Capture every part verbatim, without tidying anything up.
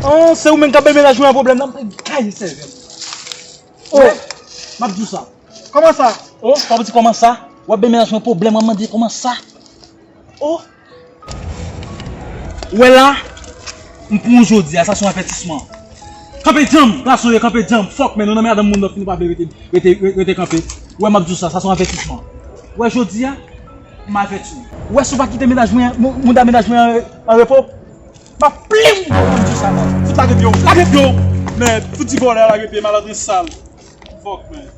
Oh, se ou menm k ap bay mennaj mwen an pwoblèm nan, m pral gaye sèvèl. Oh, m ap di w sa. Kòman sa? Oh, pa di kòman sa? W ap bay mennaj mwen pwoblèm, w ap mande kòman sa? Oh. Ou wè la, m pran w jodi a, sa se yon avètisman. Kanpe djanm, gason yo, kanpe djanm. Fòk, men nou nan madanm moun, nou fini pa vle rete, rete, rete kanpe. Ou wè, m ap di w sa, sa se yon avètisman. Ou wè, jodi a, m avèti w. Ou wè, si w pa kite mennaj mwen, mou-, mouda mennaj mwen an, an repo, m ap plim pou w konn di sa, non. Fout lage pye w, lage pye w. Men, fout di vòlè a lage pye, malandren sal. Fòk, men.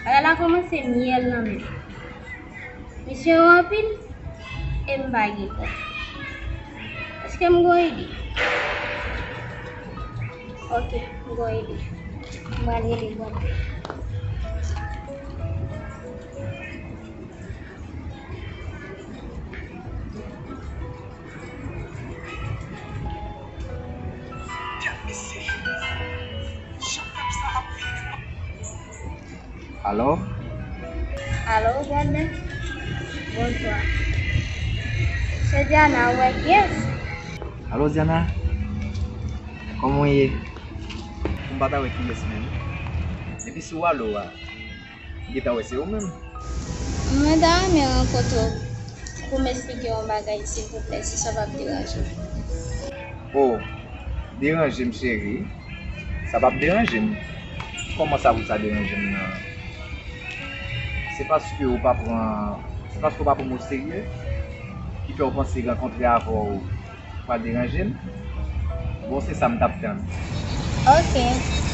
Bagay la kòmanse myèl nan men m. Misye yo anpil e m pa gen kòb. Èske m gon ide? Ok, m gon ide. M pral rele Bòb. Alo? Alo, Brandon? Bonswa. Se Diana, ou wè kiyès? Alo, Diana? Kòman w ye? M pa ta wè kiyès menm. Depi sou alo a, m gentan wè se ou menm. Mwen ta renmen rankontre w pou m eksplike w yon bagay, silvouplè, si sa p ap deranje w. O, deranje m, cheri? Sa p ap deranje m. Kòman sa pou sa deranje m nan? Se paske ou pa pran, se paske ou pa pran m oserye ki fè w panse rankontre avè w pral deranje m? Bon, se sa m t ap tann. Ok.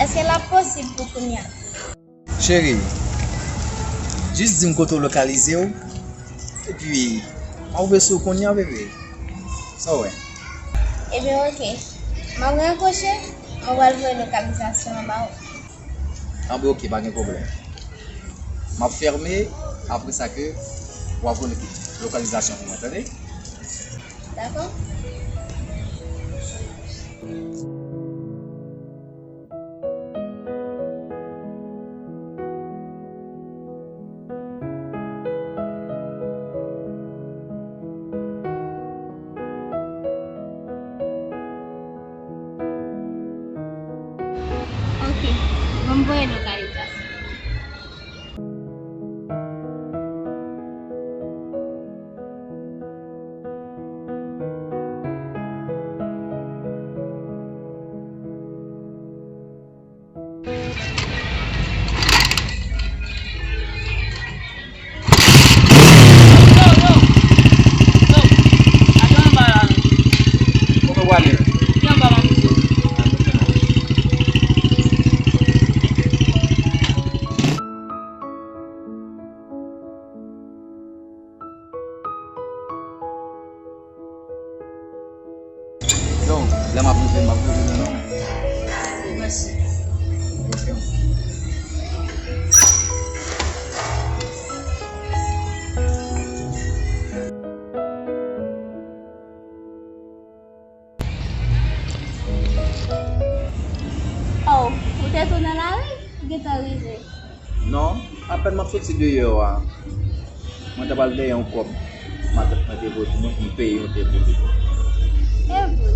Èske l ap posib pou kounya? Cheri, jis di m kote w lokalize w, epi m a rive sou w kounye a, bebe. Sa w wè? Ebyen, oke. M ap rakwoche, mwen pral voye lokalizasyon an ba w. Anben, oke, pa gen pwoblèm. M ap fèmen apre sa ke w ap voye lokalizasyon pou mwen, tande? Dakò. Ok, ban m voye lokalizasyon. Donk, lè m ap rive, m ap rive nan non. Mèsi. Ok. Oh, ou te tou nan lari? Ou gentan rive? Non, apèn m ap soti deyò a. Mwen ta pral dèyè yon kòb matant mwen te voye pou mwen pou m peye yon tè pou li. E vre?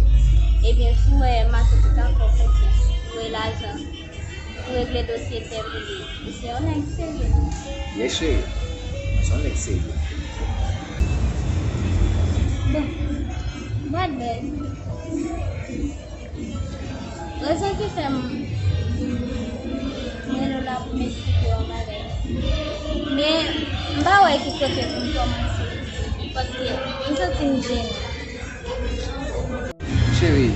Ebyen, si w wè matant ou ta fè w konfyans, voye lajan pou regle dosye tè pou li. Ou se yon nèg serye. Yes, cheri. Mwen se yon nèg serye. Bon, bad bèl. Rezon ki fè m rele w la pou m eksplike w yon bagay. Men, m pa wè ki kote pou m kòmanse. Paske m santi m jennen. Cheri,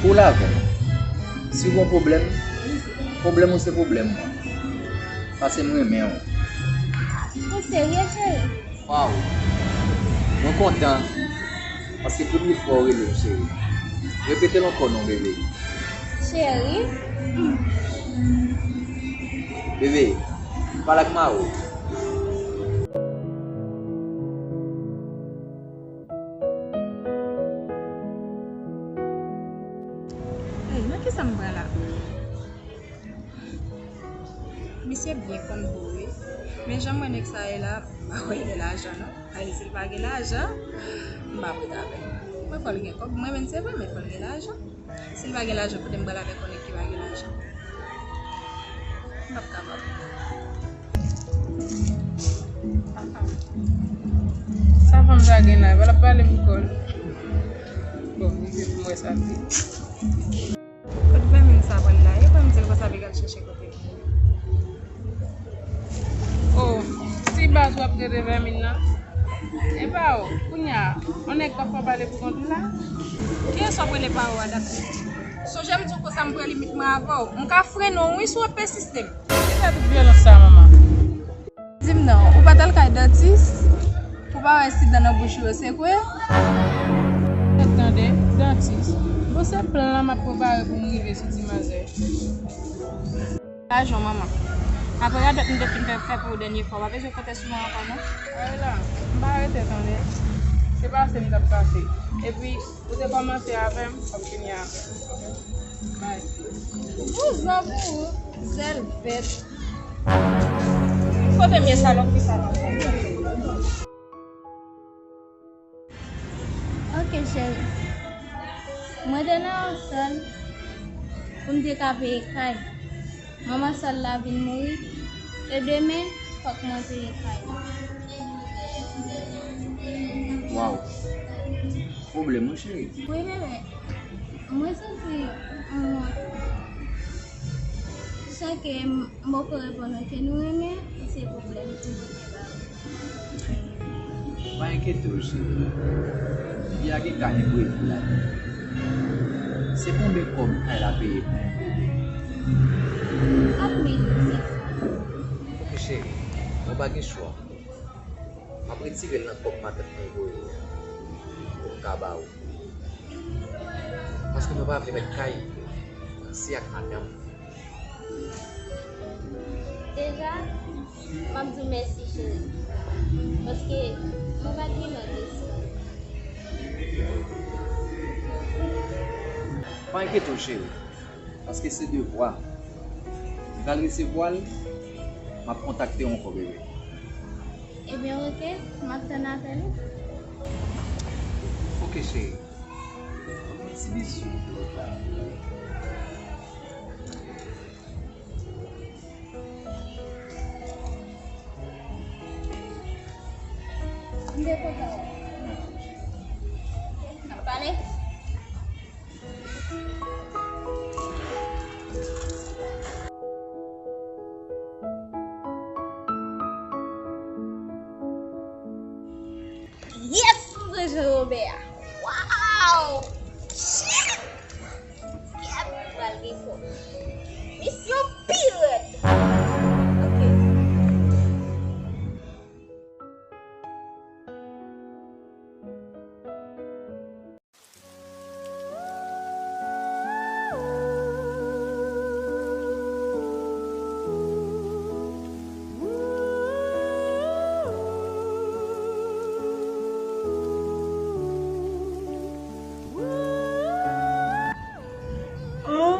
koul avè m. Si w gen pwoblèm, pwoblèm ou se pwoblèm mwen. Paske m renmen w. Ou serye, cheri? Waw! Mwen kontan, paske premye fwa w rele m cheri. Repete l ankò non, bebe. Cheri? Bebe, pale ak mari w. Ey, nan kisa m pran la? Misye byen konn bo wi. Men jan m wè nèg sa ye la, m pa kwè l gen lajan non. Paske si l pa gen lajan, m pa prèt avè l. Mwen fò l gen kòb, mwen menm se vre, men fò l gen lajan. Si l pa gen lajan, kote m pral avèk yon nèg ki pa gen lajan? M p ap kapab. Sa fanm sa gen la, l ap pale pou kò l. Bon, m wè sa vre. Kot vèmin sa pral la? E kòm di l konsa li pral chèche kote. Oh, ti baz w ap rele vèmin nan. E pa w, kounye a, yon nèg pa fè w pale pou kont ou la? Kiyès w ap rele pa w a, Daphne? Sonje m di w konsa m pran limit mwen avè w. M ka frennen w wi si w ap pèsiste m. Kisa tout vyolans sa, manman? Di m non, ou pa t al kay dantis? Ou pa wè si dan nan bouch ou yo sekwe? Tande, dantis. Bon, se plan m ap prepare pou m rive sou ti manzè. Lajan w, manman. Apre radòt m te fin fè pou ou dènye fwa, w pa bezwen konte sou mwen ankò non. Ayla, m pa rete tande. Se pase m t ap pase. Epi, ou te kòmanse avè m, w ap fini avè m. Bye. Vouzan pou ou, zèl vèt. Kote m ye, salòp fi sa la? Ok, cheri. Mwen te nan yon sòl pou m te ka peye kay. Manman sòl la vin mouri. E demen, fòk mwen peye kay la. Waw. Pwoblèm wi, cheri. Wi, bebe. Mwen santi m wont. San ke m poko reponn ou ke nou renmen, se pwoblèm ki pote ba ou. Pa enkyete w, cheri. Vi a gen ka enprevi ladan l. Se konbyen kòb kay la peye pou mwen, bebe? Kat mil sèt san. Ok, cheri. Mwen pa gen chwa. M ap retire l nan kòb matant mwen voye pou m ka ba ou. Paske mwen pa vle mèt kay, se ak madanm. Deja, m ap di w mèsi, cheri. Paske mwen pa t gen lòt espwa. Pa enkyete w, cheri. Paske se devwa. Li pral resevwa l, m ap kontakte w ankò, bebe. Ebyen, oke, m ap tann apèl ou. Oke, cheri. Ti bizou pou lòt la. M te kontan wè w. N ap pale. Yes, m pran Jean Robert a. Wow! Shit! Kèt, m pral gen kòb. Misyon pi rèd. Ok. An,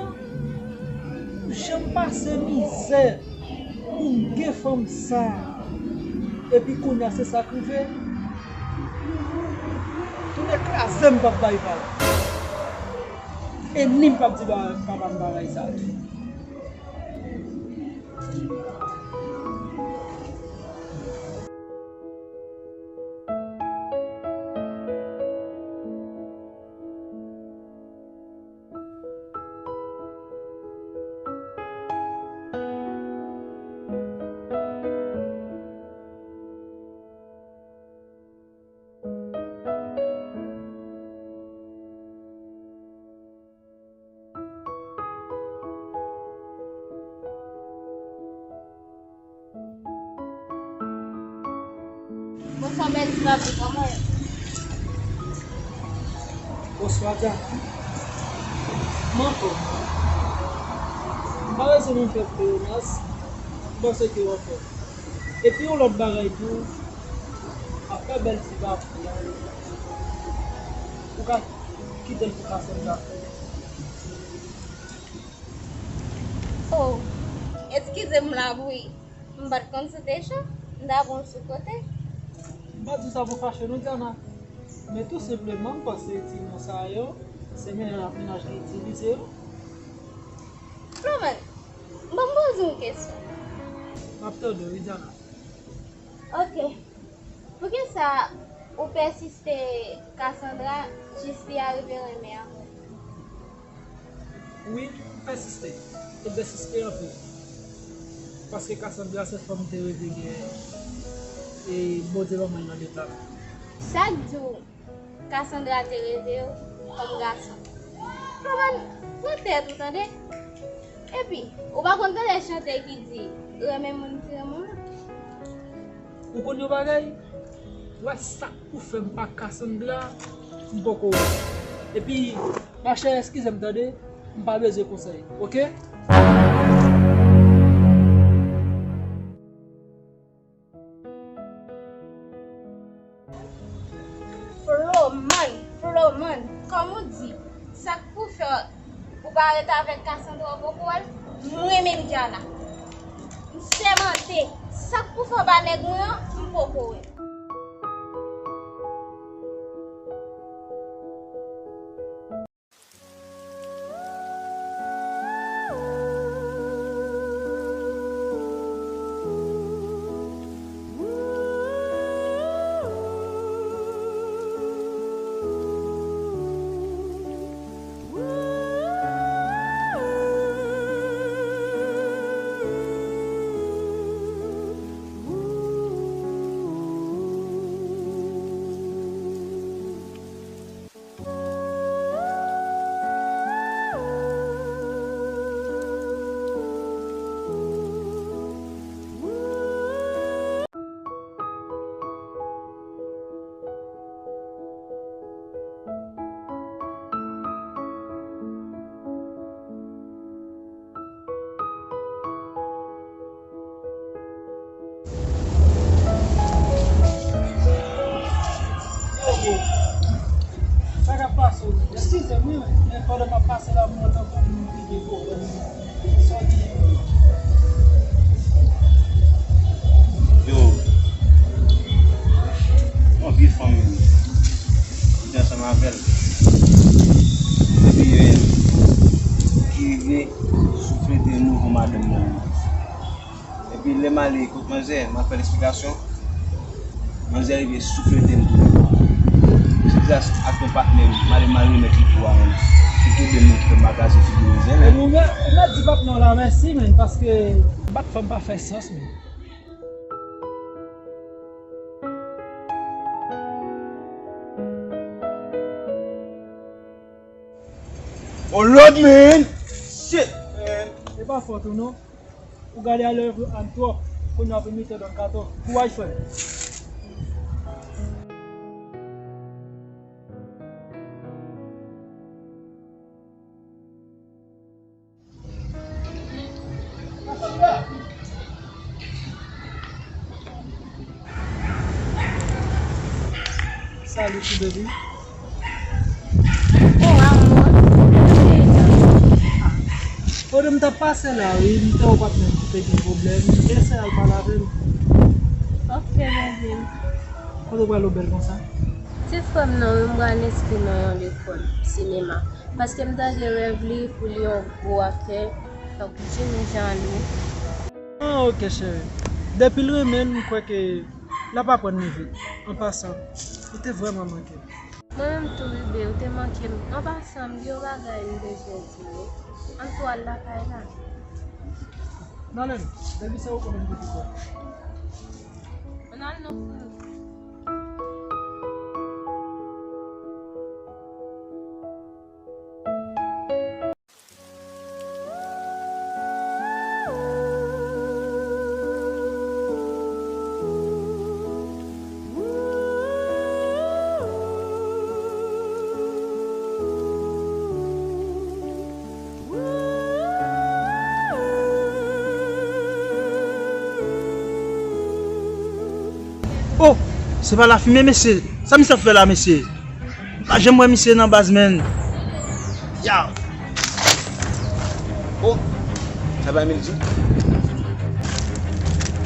jan m pase mizè pou m gen fanm sa a. Epi kounye a se sa k rive. Tounen kraze m p ap bay vag. E ni m p ap di ba-, papa m bagay sa a tou. Sa bèl ti lapli kòman ye? Bonswa, Diana. M anfòm. M pa bezwen nou fè pleyonas. M panse ke w anfòm. Epi yon lòt bagay tou, afè bèl ti lapli a, ou ka kite l pou Cassandra fè. Oh, eskize m la wi. M pa t konn si w te cho, m ta pran w sou kote. M pa di sa pou fache non, Diana. Men tou senpleman, m panse ti mo sa yo, se menaj, menaj ki itilize yo. Froman, ban m poze w yon kesyon. M ap tande w, wi, Diana. Ok. Poukisa ou pèsiste Cassandra jis li arive renmen avè w? Wi, m pèsiste. E m pèsiste anpil. Paske Cassandra se fanm m te reve gen. E Bondye ban mwen nan de pla. Sa k di w Cassandra te reve w kòm gason? Froman, pran tèt ou, tande. Epi, ou pa konn tande chante ki di, renmen moun ki renmen w lan? Ou konn yon bagay? Ou wè sa k pou fè m pa Cassandra, m poko wè. Epi, machè, eskize m tande, m pa bezwen konsèy, oke? Froman, Froman, kòm ou di, sa k pou fè ou pa ret avèk Cassandra ou poko wè l? M renmen Diana. M sèmante, sa k pou fè w pa nèg mwen an, m poko wè. Yo, bro. Sa k ap pase w menm? Eskize m, wi, men pandan m ap pase la, m wè tankou moun ki gen pwoblèm. Sa w genyen menm? Yo. Yon vye fanm menm. M te ansanm avè l. Epi, eh, ki rive souflete nouvo madanm mwen. Epi lè m ale kot manzè, m ap fè l eksplikasyon. Manzè rive souflete m tou. Se gras ak yon patnè m, m ale m al remèt li tou a, menm. Se tou de moun ki fè m pa kraze figi manzè, menm. Ou mèt, ou mèt di patnè w la mèsi, menm, paske bat fanm pa fè sans, menm. Oh Lord, man! Shit, man! E pa fòt ou non. Ou gade a lèv an twòp. Kounye a w ap imite Don Kato. Kouraj, frè m. Salut, ti baby. Oh, amor. Pandan m t ap pase la, wi, m te wè w patnè m ki te gen pwoblèm. Eseye al pale avè l. Ok, baby. Kote w prale w bèl konsa? Ti frè m nan, wi, m pral enskri nan yon lekòl sinema. Paske m tande rèv li pou li yon gwo aktè, tankou Jimmy Jean Louis. Ah, ok, cheri. Depi l renmen l, m kwè ke l ap aprann li vit. An pasan, ou te vrèman manke m. Mwen menm tou, Ribe, ou te manke m. An pasan, m gen yon bagay m bezwen di w. Ann tou al lakay la. N ale non, depi se ou konnen m te di sa. Ann al non, frè m. Oh, se pa Lafimen, mesye. Sa misye ap fè la, mesye? M pa janm wè misye nan baz, menn. Yow. Oh, sa pa Emil di?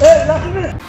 Hey, Lafimen!